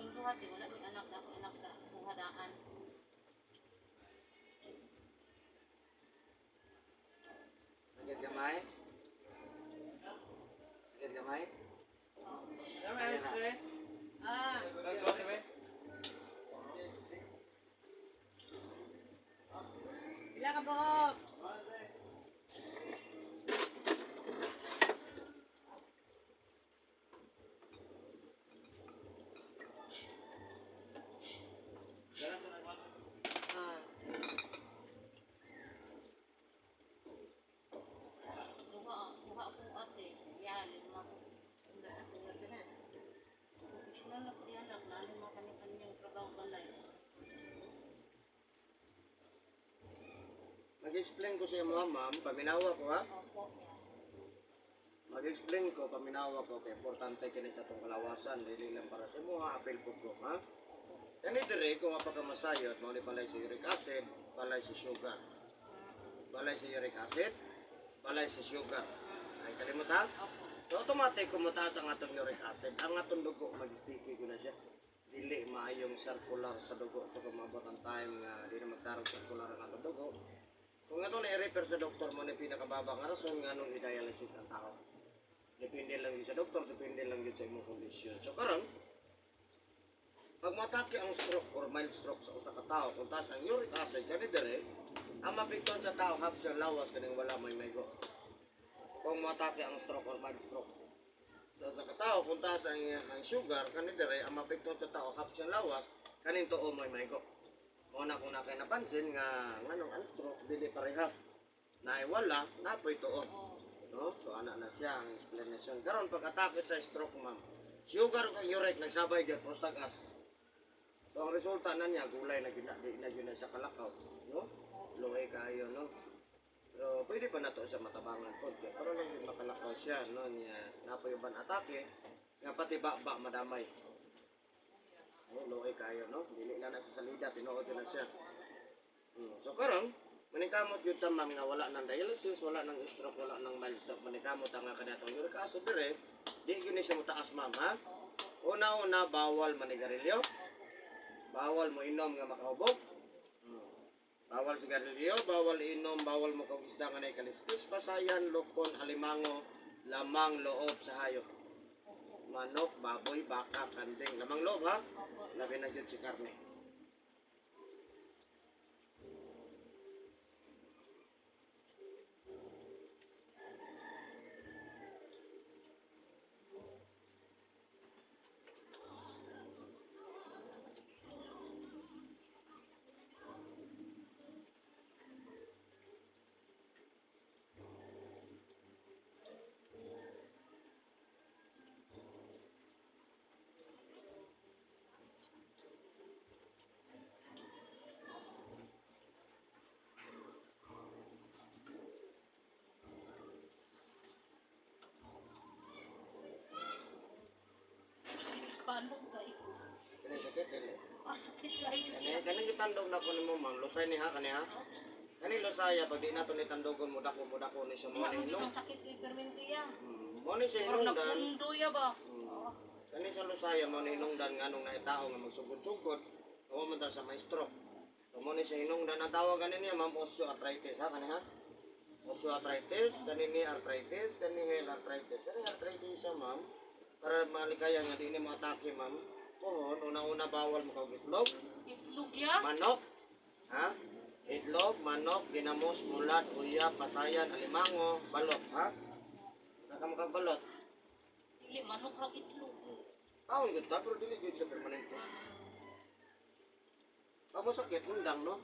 Kaming duha ti wala mi anak na ako anak na kuhadaan. Sakit gamay? Sakit gamay? Ayan na. Ah, pila ka buok? Ah. Duha, duha ko ate. Yan, lima ko. Professional na ko yan, anak. Lalo mga kanya-kanyang trabaho balay. Mag-explain ko sa imo, ma'am. Paminawa ko, ha? Opo, yan. Mag-explain ko, paminawa ko, kay importante kini sa atong kalawasan. Dili lang para sa imo, ha? Apil po ko, ha? Kani dire, kung mapagkamasayot, mao ni balay sa uric acid, balay sa sugar. Balay sa uric acid, balay sa sugar. Ay, kalimot, ha? Opo. So, automatic, kung mataas ang atong uric acid, ang atong dugo, mag-sticky ko na siya. Dili maayong circular sa dugo. So, kung maabot ang time nga di na magtarong circular ang atong dugo, kung ato na i-refer sa doktor mo na pinakababa nga rason nga nung i-dialysis ang tao. Depende lang yun sa doktor, depende lang yun sa imong kondisyon. So, karon pag matake ang stroke or mild stroke sa usa ka tawo, kung taas ang uric acid, kani dire, ang mapikton sa tao hap sa lawas kaning wala may maigo. Kung matake ang stroke or mild stroke sa usa ka tawo, kung taas ang sugar, kani dire, ang mapikton sa tao hap sa lawas kaning tuo may maigo. Mao na kung nakay napansin nga nganong ang stroke dili pareha. Naay wala, napoy tuo. Oo. No? So ana na siya ang explanation. Karon pag atake sa stroke, ma'am. Sugar ug uric nagsabay gyud prostagas. So ang resulta na niya gulay na gyud na di na gyud na siya kalakaw, no? Luoy kaayo, no? Pero pwede pa nato siya matabangan konti. Pero lang gyud makalakaw siya, no? Niya napoy uban atake nga pati ba madamay. No, luoy kaayo, no? Dili na na sa salida, tinuod na siya. So karon, manikamot yun ta, ma'am, nga wala ng dialysis, wala ng stroke, wala ng mild stroke. Manikamot ang nga kanatong uric acid dire, di gyud ni siya motaas, ma'am, ha? Oo po. Una-una, bawal manigarilyo. Bawal mo inom nga makahubog. Bawal sigarilyo, bawal inom, bawal mo kog isda nga nay kaliskis, basayan, lukon, alimango, lamang loob sa hayop. Manok, baboy, baka, kanding, lamang loob, ha? Opo. Labi na gyud si karne. Paano ka iko? Kani sakit dili. Ah, sakit kayo. Kani kaning gitandog na ko nimo, ma'am, lusay ni ha kani ha. Kani lusaya pag di nato ni tandogon mo dako ni siya mo Wala ni mo hinong. ang sakit kay permente ya. Mo ni siya Or hinungdan. nagpundo ya ba? Kani sa lusaya mo ni hinungdan nganong naitao nga magsugod-sugod, o man ta sa may stroke. So mo ni siya hinungdan ang tawag gani niya, ma'am, osteoarthritis ha kani ha. Osteoarthritis, kani ni arthritis, kani heel arthritis. Kani arthritis siya, ma'am. Para malikaya nga di ni mo atake, ma'am. Pohon, una-una bawal mo kag itlog, Itlog ya? manok, ha? Itlog, manok, ginamos, bulad, uya, pasayan, alimango, balot, ha? Nakamakag balot. Dili manok ra itlog. Taon gud ta, pero dili gud siya permanente. Pag masakit, undang, no?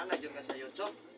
Naa na jud ka sa YouTube.